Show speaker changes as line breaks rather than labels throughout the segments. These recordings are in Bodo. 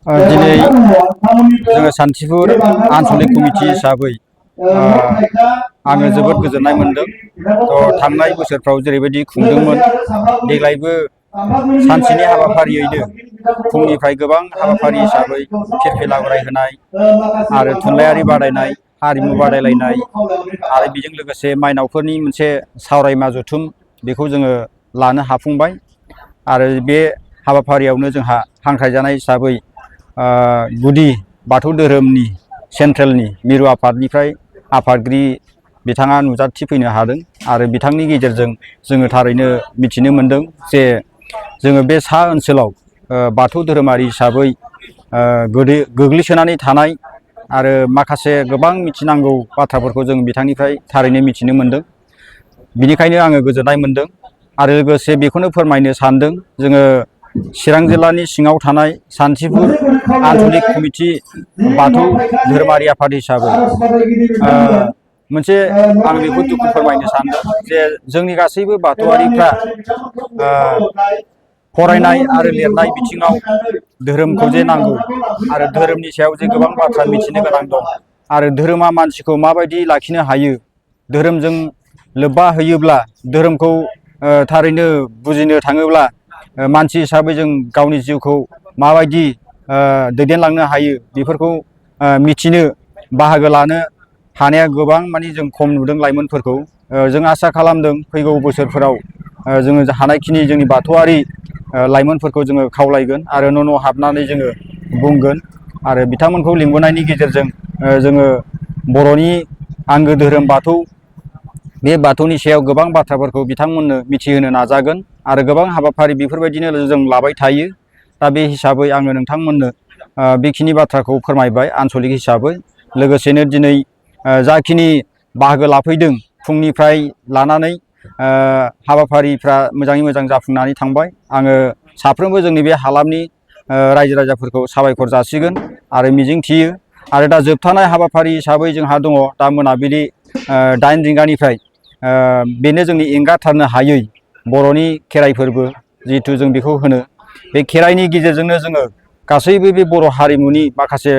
दिनै जोङो सान्थिफुर आनसलिक कमिटि हिसाबै आङो जोबोद गोजोननाय मोनदों। थांनाय बोसोरफ्राव जेरैबायदि खुंदोंमोन देग्लायबो सानसेनि हाबाफारियैनो फुंनिफ्राय गोबां हाबाफारि हिसाबै फिरफिला उरायहोनाय आरो थुनलाइयारि बादायनाय, हारिमु बादायलायनाय आरो बेजों लोगोसे माइनावफोरनि मोनसे सावरायमा जथुम बेखौ जोङो लानो हाफुंबाय। आरो बे हाबाफारियावनो जोंहा हांख्रायजानाय हिसाबै गुदि बाथौ धोरोमनि सेन्ट्रेलनि मिरु आफादनिफ्राय आफादगिरि बिथाङा नुजाथिफैनो हादों आरो बिथांनि गेजेरजों जोङो थारैनो मिथिनो मोनदों जे जोङो बे सा ओनसोलाव बाथौ धोरोमारि हिसाबै गोग्लैसोनानै थानाय आरो माखासे गोबां मिथिनांगौ बाथ्राफोरखौ जों बिथांनिफ्राय थारैनो मिथिनो मोनदों। बिनिखायनो आङो गोजोननाय मोनदों आरो लोगोसे बेखौनो फोरमायनो सानदों जोङो चिरां जिल्लानि सिङाव थानाय सान्थिफुर आनसलिक कमिटि बाथौ धोरोमारि आफाद हिसाबै मोनसे आं बेखौ दुखु फोरमायनो सानदों जे जोंनि गासैबो बाथौआरिफ्रा फरायनाय आरो लिरनाय बिथिङाव धोरोमखौ जे नांगौ आरो धोरोमनि सायाव जे गोबां बाथ्रा मिथिनो गोनां दं आरो धोरोमा मानसिखौ माबायदि लाखिनो हायो, धोरोमजों लोब्बा होयोब्ला धोरोमखौ थारैनो बुजिनो थाङोब्ला मानसि हिसाबै जों गावनि जिउखौ माबायदि दैदेनलांनो हायो बेफोरखौ मिथिनो बाहागो लानो हानाया गोबां माने जों खम नुदों लाइमोनफोरखौ। जों आसा खालामदों फैगौ बोसोरफोराव जोङो हानायखिनि जोंनि बाथौआरि लाइमोनफोरखौ जोङो खावलायगोन आरो न' न' हाबनानै जोङो बुंगोन आरो बिथांमोनखौ लिंबोनायनि गेजेरजों जोङो बर'नि आंगो धोरोम बाथौ बे बाथौनि सायाव गोबां बाथ्राफोरखौ बिथांमोननो मिथिहोनो नाजागोन आरो गोबां हाबाफारि बेफोरबायदिनो जों लाबाय थायो। दा बे हिसाबै आङो नोंथांमोननो बेखिनि बाथ्राखौ फोरमायबाय आनसलिक हिसाबै। लोगोसेनो दिनै जाखिनि बाहागो लाफैदों फुंनिफ्राय लानानै हाबाफारिफ्रा मोजाङै मोजां जाफुंनानै थांबाय। आङो साफ्रोमबो जोंनि बे हालामनि रायजो राजाफोरखौ साबायखर जासिगोन आरो मिजिंथियो। आरो दा जोबथानाय हाबाफारि हिसाबै जोंहा दङ दा मोनाबिलि 8 रिंगानिफ्राय बेनो जोंनि एंगारथारनो हायै बर'नि खेराइ फोरबो जिहेथु जों बेखौ होनो। बे खेराइनि गेजेरजोंनो जोङो गासैबो बे बर' हारिमुनि माखासे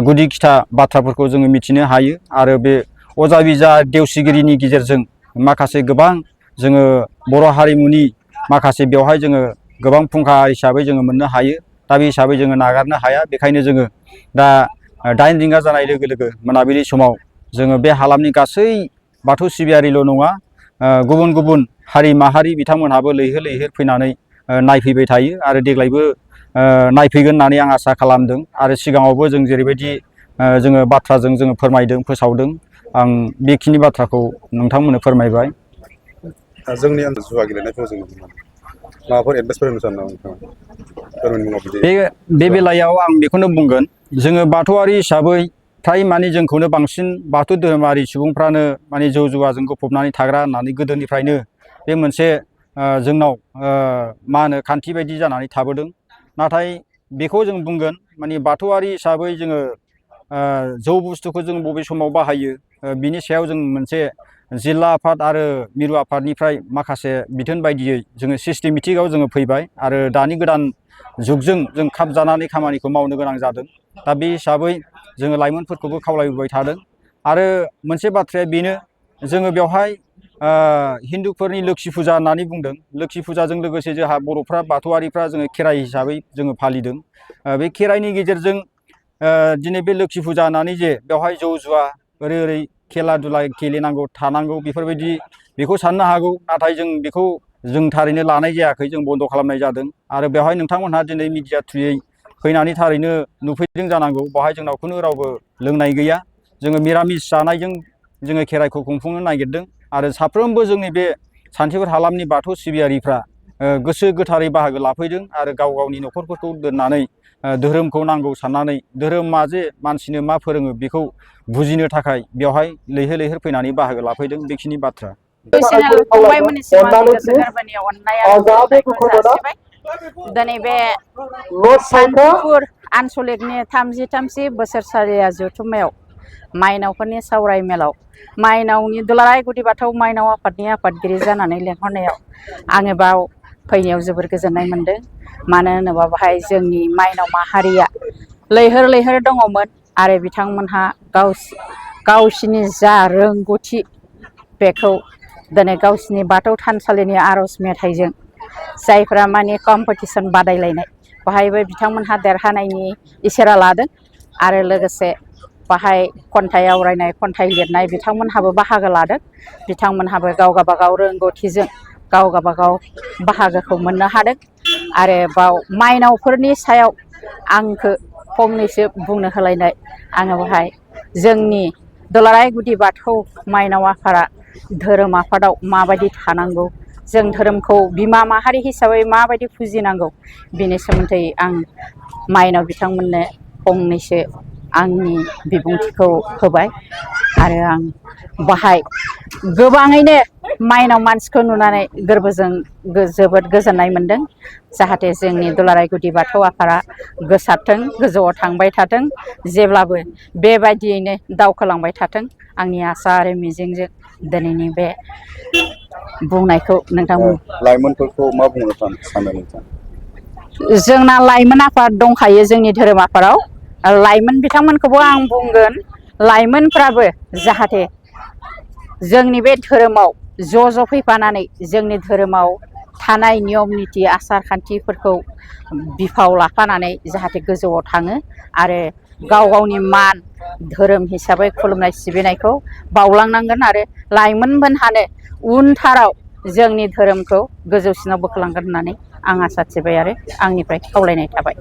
गुदि खिथा बाथ्राफोरखौ जोङो मिथिनो हायो आरो बे अजा बिजा देवसिगिरिनि गेजेरजों माखासे गोबां जोङो बर' हारिमुनि माखासे बेवहाय जोङो गोबां फुंखा हिसाबै जोङो मोननो हायो। दा बे हिसाबै जोङो नागारनो हाया। बेखायनो जोङो दा 8 रिंगा जानाय लोगो लोगो मोनाबिलि समाव जोङो बे हालामनि गासै बाथौ सिबियारिल' नङा गुबुन गुबुन हारि माहारि बिथांमोनहाबो लैहोर लैहोर फैनानै नायफैबाय थायो आरो देग्लायबो नायफैगोन होननानै आं आसा खालामदों। आरो सिगाङावबो जों जेरैबायदि जोङो बाथ्राजों जोङो फोरमायदों फोसावदों आं बेखिनि बाथ्राखौ नोंथांमोननो फोरमायबाय।
जोंनि ओनसोल जुवा गेलेनायखौ जों नुनो मोनो। माबाफोर एडभाइस फोरोंनो सानो नामा नोंथाङा?
बे बेलायाव आं बेखौनो बुंगोन जोङो बाथौआरि हिसाबै फ्राय माने जोंखौनो बांसिन बाथौ धोरोमारि सुबुंफ्रानो माने जौ जुवाजों गफबनानै थाग्रा होननानै गोदोनिफ्रायनो बे मोनसे जोंनाव मा होनो खान्थि बायदि जानानै थाबोदों। नाथाय बेखौ जों बुंगोन माने बाथौआरि हिसाबै जोङो जौ बुस्थुखौ जों बबे समाव बाहायो बिनि सायाव जों मोनसे जिल्ला आफाद आरो मिरु आफादनिफ्राय माखासे बिथोन बायदियै जोङो सिस्टेमेटिकआव जोङो फैबाय आरो दानि गोदान जुगजों जों खाब जानानै खामानिखौ मावनो गोनां जादों। दा बे हिसाबै जोङो लाइमोनफोरखौबो खावलायबोबाय थादों। आरो मोनसे बाथ्राया बेनो जोङो बेवहाय हिन्दुफोरनि लोखि फुजा होननानै बुंदों। लोखि फुजाजों लोगोसे जोंहा बर'फ्रा बाथौआरिफ्रा जोङो खेराइ हिसाबै जोङो फालिदों। बे खेराइनि गेजेरजों दिनै बे लोखि फुजा होननानै जे बेवहाय जौ जुवा ओरै खेला दुला गेलेनांगौ थानांगौ बेफोरबायदि बेखौ साननो हागौ। नाथाय जों बेखौ जों थारैनो लानाय जायाखै, जों बन्द' खालामनाय जादों। आरो बेवहाय नोंथांमोनहा दिनै मिडिया थ्रुयै फैनानै थारैनो नुफैदों जानांगौ। बेवहाय जोंनाव खुनु रावबो लोंनाय गैया। जोङो मिरामिस जानायजों जोङो खेराइखौ खुंफुंनो नागिरदों आरो साफ्रोमबो जोंनि बे सान्थिफुर हालामनि बाथौ सिबियारिफ्रा गोसो गोथारै बाहागो लाफैदों आरो गाव गावनि न'खरफोरखौ दोननानै धोरोमखौ नांगौ साननानै धोरोमा जे मानसिनो मा फोरोङो बेखौ बुजिनो थाखाय बेवहाय लैहोर लैहोर फैनानै बाहागो लाफैदों। बेखिनि बाथ्रा।
दिनै बे सान्थिफुर आनसलिकनि 33 बोसोरसालिया जथुम्मायाव माइनावफोरनि सावराय मेलाव माइनावनि दुलाराय गुदि बाथौ माइनाव आफादनि आफादगिरि जानानै लेंहरनायाव आङो बाव फैनायाव जोबोर गोजोननाय मोनदों। मानो होनोबा बाहाय जोंनि माइनाव माहारिया लैहोर लैहोर दङमोन आरो बिथांमोनहा गावसिनि जा रोंगौथि बेखौ दिनै गावसिनि बाथौ थानसालिनि आर'ज मेथाइजों जायफ्रा माने कम्पिटिसन बादायलायनाय बाहायबो बिथांमोनहा देरहानायनि इसारा लादों आरो लोगोसे बाहाय खन्थाइ आवरायनाय खन्थाइ लिरनाय बिथांमोनहाबो बाहागो लादों बिथांमोनहाबो गाव गाबागाव रोंगौथिजों गाव गाबागाव बाहागोखौ मोननो हादों आरो बाव माइनावफोरनि सायाव आंखौ फंनैसो बुंनो होलायनाय आङो बेहाय जोंनि दुलाराय गुदि बाथौ माइनाव आफादा धोरोम आफादाव माबायदि थानांगौ जों धोरोमखौ बिमा माहारि हिसाबै माबायदि फुजिनांगौ बेनि सोमोन्दै आं माइनाव बिथांमोननो फंनैसो आंनि बिबुंथिखौ होबाय आरो आं बाहाय गोबाङैनो माइनाव मानसिखौ नुनानै गोरबोजों जोबोद गोजोननाय मोनदों जाहाथे जोंनि दुलाराय गुदि बाथौ आफादा गोसारथों गोजौआव थांबाय थाथों जेब्लाबो बेबायदियैनो दावखोलांबाय थाथों आंनि आसा आरो मिजिंजों दिनैनि बे बुंनायखौ नोंथांमोन
लाइमोनफोरखौ मा बुंनो सानो नोंथां?
जोंना लाइमोन आफाद दंखायो जोंनि धोरोम आफादाव लाइमोन बिथांमोनखौबो आं बुंगोन लाइमोनफ्राबो जाहाथे जोंनि बे धोरोमाव ज' फैफानानै जोंनि धोरोमाव थानाय नियम निथि आसार खान्थिफोरखौ बिफाव लाफानानै जाहाथे गोजौआव थाङो आरो गाव गावनि मान धोरोम हिसाबै खुलुमनाय सिबिनायखौ बावलांनांगोन आरो लाइमोनमोनहानो उनथाराव जोंनि धोरोमखौ गोजौसिनाव बोखोलांगोन होननानै आं आसा थिबाय आरो आंनिफ्राय खावलायनाय थाबाय।